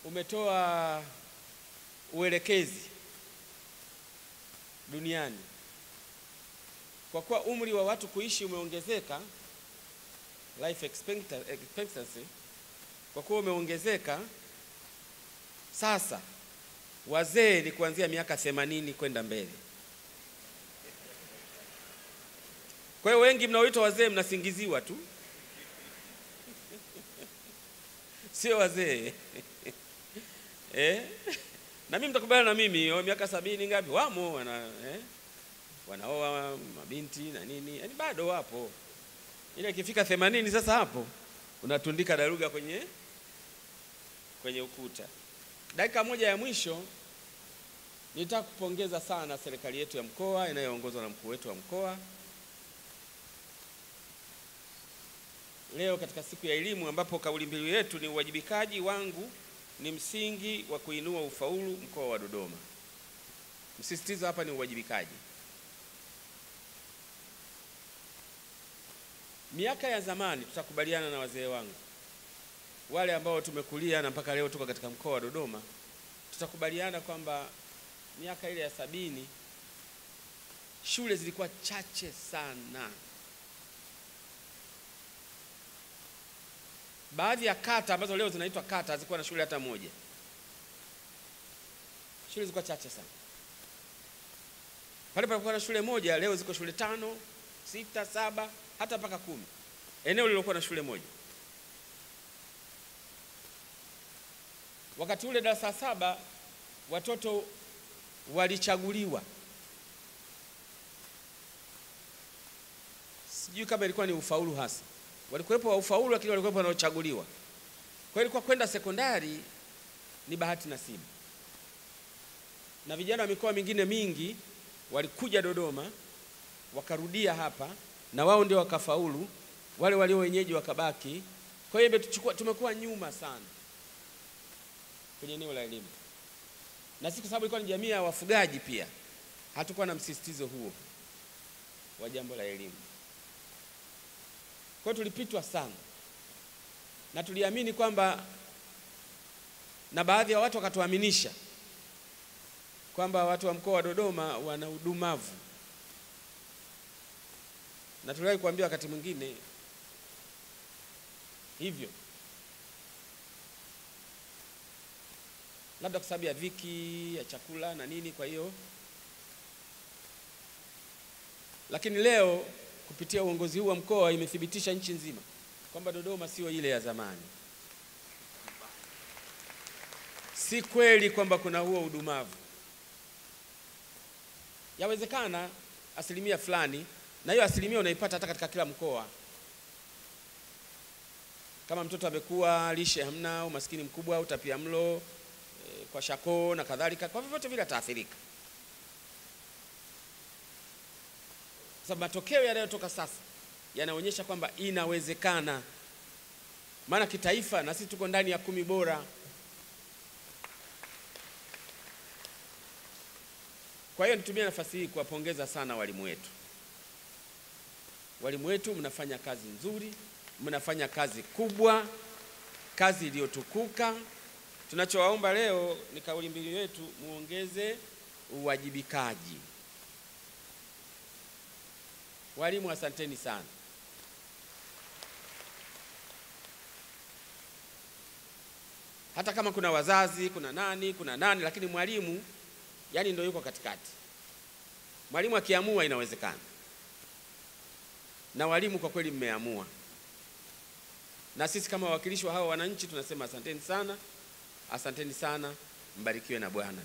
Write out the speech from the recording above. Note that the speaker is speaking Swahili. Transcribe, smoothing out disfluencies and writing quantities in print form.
umetoa uelekezi duniani. Kwa kuwa umri wa watu kuishi umeongezeka, life expectancy, kwa kuwa umeongezeka, sasa wazee ni kuanzia miaka 80 kwenda mbele. Kwa hiyo wengi mnaoitwa wazee mnasingiziwa tu. Sio wazee. Na mimi mtakubaliana na mimi, miaka 70 ngapi wamo wana wanaoa mabinti na nini, yaani bado wapo. Ile ikifika 80 sasa hapo unatundika daruga kwenye ukuta. Dakika moja ya mwisho, nitaka kupongeza sana serikali yetu ya mkoa inayoongozwa na mkuu wetu wa mkoa. Leo katika siku ya elimu, ambapo kauli mbiu yetu ni uwajibikaji wangu ni msingi wa kuinua ufaulu mkoa wa Dodoma. Msisitizo hapa ni uwajibikaji. Miaka ya zamani, tutakubaliana na wazee wangu, wale ambao tumekulia na mpaka leo tuko katika mkoa wa Dodoma, tutakubaliana kwamba miaka ile ya 70 shule zilikuwa chache sana. Baadhi ya kata ambazo leo zinaitwa kata hazikuwa na shule hata moja. Shule zilikuwa chache sana. Pale palikuwa na shule moja, leo ziko shule 5, 6, 7, hata mpaka 10. Eneo lililokuwa na shule moja. Wakati ule darasa 7 watoto walichaguliwa. Sijui kama ilikuwa ni ufaulu hasa. Walikuwepo wa ufaulu, lakini walikuwepo wanaochaguliwa. Kwa hiyo ilikuwa kwenda sekondari ni bahati nasibu. Na vijana wa mikoa mingine mingi walikuja Dodoma, wakarudia hapa, na wao ndio wakafaulu, wale walio wenyeji wakabaki. Kwa hiyo tumekuwa nyuma sana kwenye eneo la elimu. Na sisi kwa sababu ilikuwa ni jamii ya wafugaji pia, hatukuwa na msisitizo huo wa jambo la elimu. Kwa hiyo tulipitwa sana. Na tuliamini kwamba, na baadhi ya watu wakatuaminisha kwamba watu wa mkoa wa Dodoma wana udumavu. Na tuliwahi kuambia wakati mwingine hivyo, labda kwa sababu ya dhiki ya chakula na nini, kwa hiyo. Lakini leo kupitia uongozi huu wa mkoa imethibitisha nchi nzima kwamba Dodoma sio ile ya zamani. Si kweli kwamba kuna huo udumavu. Yawezekana asilimia fulani, na hiyo asilimia unaipata hata katika kila mkoa. Kama mtoto amekuwa lishe hamna, umaskini mkubwa, utapiamlo, kwa shako na kadhalika, kwa vyovyote vile ataathirika. Sababu matokeo yanayotoka sasa yanaonyesha kwamba inawezekana. Maana kitaifa na sisi tuko ndani ya 10 bora. Kwa hiyo nitumie nafasi hii kuwapongeza sana walimu wetu. Walimu wetu mnafanya kazi nzuri, mnafanya kazi kubwa, kazi iliyotukuka. Tunachowaomba leo ni kauli mbiu yetu, muongeze uwajibikaji. Walimu asanteni sana. Hata kama kuna wazazi, kuna nani, lakini mwalimu yani ndio yuko katikati. Mwalimu akiamua inawezekana. Na walimu kwa kweli mmeamua. Na sisi kama wawakilishi wa hawa wananchi tunasema asanteni sana. Asanteni sana, mbarikiwe na Bwana.